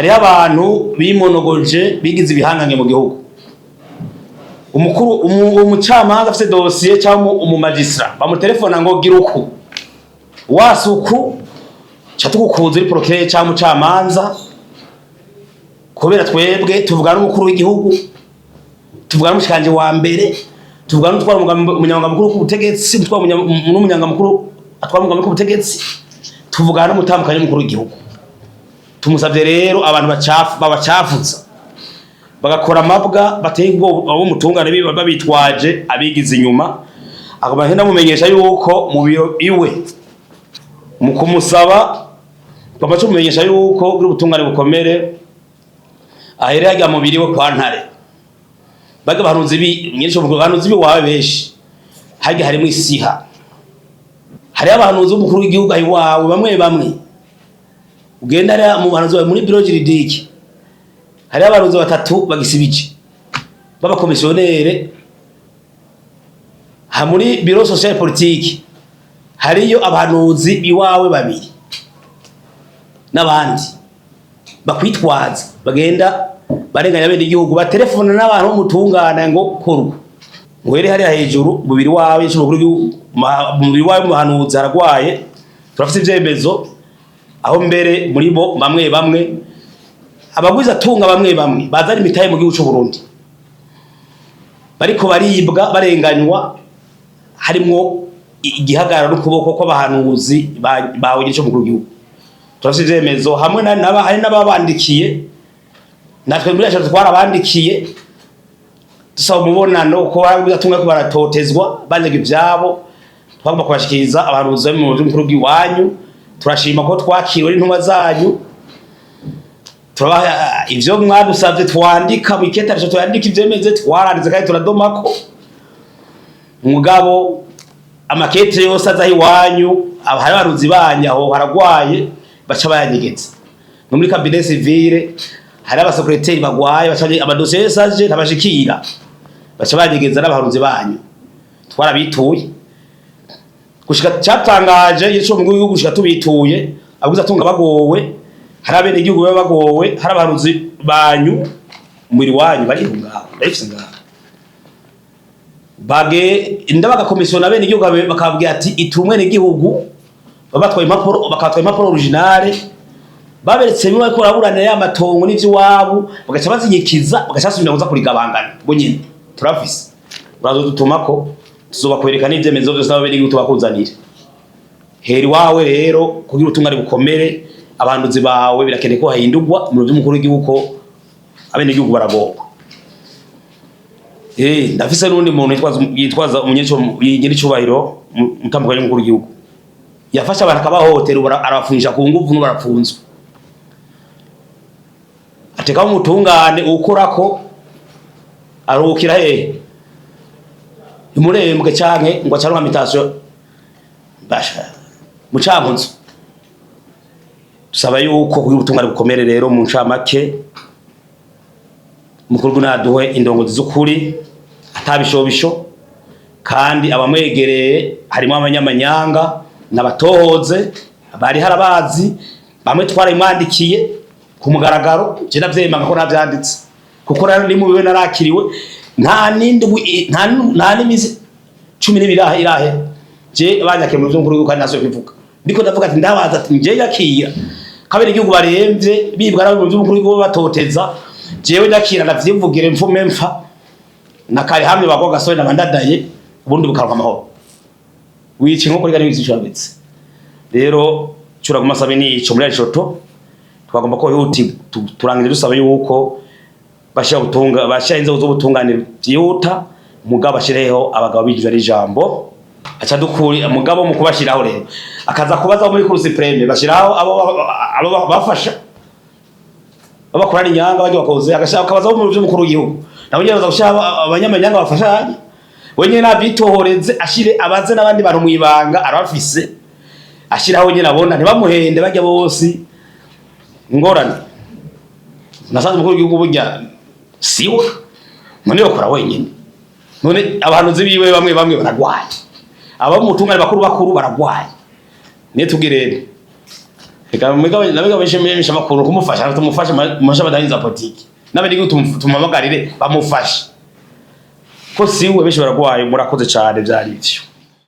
Hariho abantu bimonogoje, bigize ibihangange mu gihugu. Umukuru, umucamanza afise dosiye cyangwa umu magistrat, bamutelefona ngo gira uku wasuku ca tugukuza uri procureur cyangwa umucamanza, kubera twebwe tuvugana n'umukuru w'igihugu, tuvugana n'umushikanje wa mbere, tuvugana n'utwara umunyamabanga mukuru w'ubutegetsi, utwara n'umunyamabanga mukuru atwara umugambi w'ubutegetsi, tuvugana n'umutambukanyi w'umukuru w'igihugu. Tumusavye rero abantu bacafu babacafuza, bagakora amabwa bateye ubwoba abo mutungane, babitwaje abigize inyuma. Agomba henda mumenyesha yuko mu biro iwe mu kumusaba bamaze kumumenyesha yuko kuri ubutungane bukomere ahere hajya mubiri we kwa Ntare baga bahanuzi bi nyinshi mu bahanuzi bi wawe benshi hajya harimo isiha. Hariho abahanuzi b'umukuru w'igihugu aho iwawe bamwe bamwe ugenda hariya mu bahanuzi bawe muri bureau juridique, hariho abahanuzi batatu bagisibije b'abakomisiyonere. Ha muri bureau social politique hariyo abahanuzi iwawe babiri n'abandi bakwitwaza, bagenda barenganya bene igihugu, batelefona n'abantu b'umutungane ngo korwa ngwere hariya hejuru mubiri wawe cy'umukuru w'igihugu, mubiri wawe muhanuzi aragwaye. Turafite ivyemezo aho mbere muri bo bamwe bamwe abagwiza tunga bamwe bamwe bazana imitahe mu gihugu c'u Burundi bariko baribwa, barenganywa, harimwo igihagararo n'ukuboko kw'abahanuzi bawe cy'umukuru w'igihugu. Turafite ivyemezo hamwe hari n'ababandikiye. Natwe muri yacu twarabandikiye dusaba umubonano ko baragwiza ko baratotezwa, banyaga ivyabo. Twagomba kubashikiriza abahanuzi mu mukuru w'iwanyu. Turashima ko twakiriwe n'intumwa zanyu, turabaha ivyo mwadusavye, twandika mu iketarisho, twandika ivyemeze, twaranditse kandi turadomako. Mugabo amakete yose aza iwanyu, hari abahanuzi banyu aho haragwaye, baca bayanyegeza. No muri cabinet civile hari abasekreteri bagwaye, baca amadosiye yose aje ntabashikira, baca banyegeza n'abahanuzi banyu. Twarabituye gushika cyatangaje ico mu gihugu, gushika tubituye abuza tunga bagowe, hari abene igihugu baba bagowe, hari abahanuzi banyu umubiri wanyu bari ngaho, ndabifise ngaho, bage ndabagakomisiona bene igihugu bakababwira ati itumwe n'igihugu, babatwaye impapuro, bakabatwaye impapuro originale, baberetse bimwe bariko baraburanira ya matongo n'ivy'iwabo, bagaca bazinyikiza, bagaca basubira kuza kurigabangana. Bo nyene turafise, urazodutumako, tuzobakwereka n'ivyemezo vyose n'abene igihugu tubakuzanire. Hera iwawe rero kugira ubutungane bukomere. Abanduzi bawe birakeneye ko hahindurwa mu vy'umukuru w'igihugu, ko abene igihugu baragorwa. Ndafise n'undi muntu yitwaza umunyecubahiro mutandukanye n'umukuru w'igihugu, yafashe abantu akabahohotera, ubu arabafungisha ku nguvu, n'ubu barapfunzwe. Atekaho umutungane ukorako aruhukira hehe? Imurembwe canke ngo acaronka mutation basha mucankuzo. Dusaba yuko kugira ubutungane bukomere rero, mu ncamake, umukuru naduhe indongozi z'ukuri atabishobisho, kandi abamwegereye harimo abanyamanyanga n'abatohoze bari harabazi bamwe twarayimwandikiye ku mugaragaro. Je navyemanga ko navyanditse, kuko rero ni mubiwe narakiriwe nta n'indwi, nta n'imisi 12 irahe je banyakiye mu vy'umukuru, kandi nasubiye kubivuga. Ndiko ndavuga ati ndabaza ati nje yakira kabiri igihugu baremvye bibwa nabo mu vy'umukuru w'igihugu batoteza, jewe ndakira ndavyivugire mfume mfa nakari hamwe bagwa gasore nabandadaye ubundi bukaronka amahoro. Wica inkoko reka n'ibisi. Rero curaguma sabe nico muri shoto twagomba ko huti turangize dusaba yuko bashira butunga, bashira inzego z'ubutungane byihuta, mugabo bashireho abagabo bijwe ari ijambo aca dukuri. Mugabo mu kubashiraho rero akaza kubaza muri Cour suprême, bashiraho abo bafasha babakorana inyanga bajya bakoze, agashaka akabaza mu by'umukuru w'igihugu, nabo nyene baza gushira abanyamanyanga bafashanye. We nyene navyitohoreze, ashire abaze n'abandi bantu mwibanga arabafise, ashiraho nyene abona ntibamuhende bajya bose. Ingorane nasanze umukuru w'igihugu burya siwe none yokora wenyene. None abahanuzi biwe bamwe bamwe baragwaye, abo mu mutungane bakuru bakuru baragwaye, niyo tubwire. Reka nabega bishimisha makuru kumufasha, tumufashe mufashe abadahinza politiki n'abandi, tumuhamagarire bamufashe ko siwe, benshi baragwaye. Murakoze cyane, byari ivyo.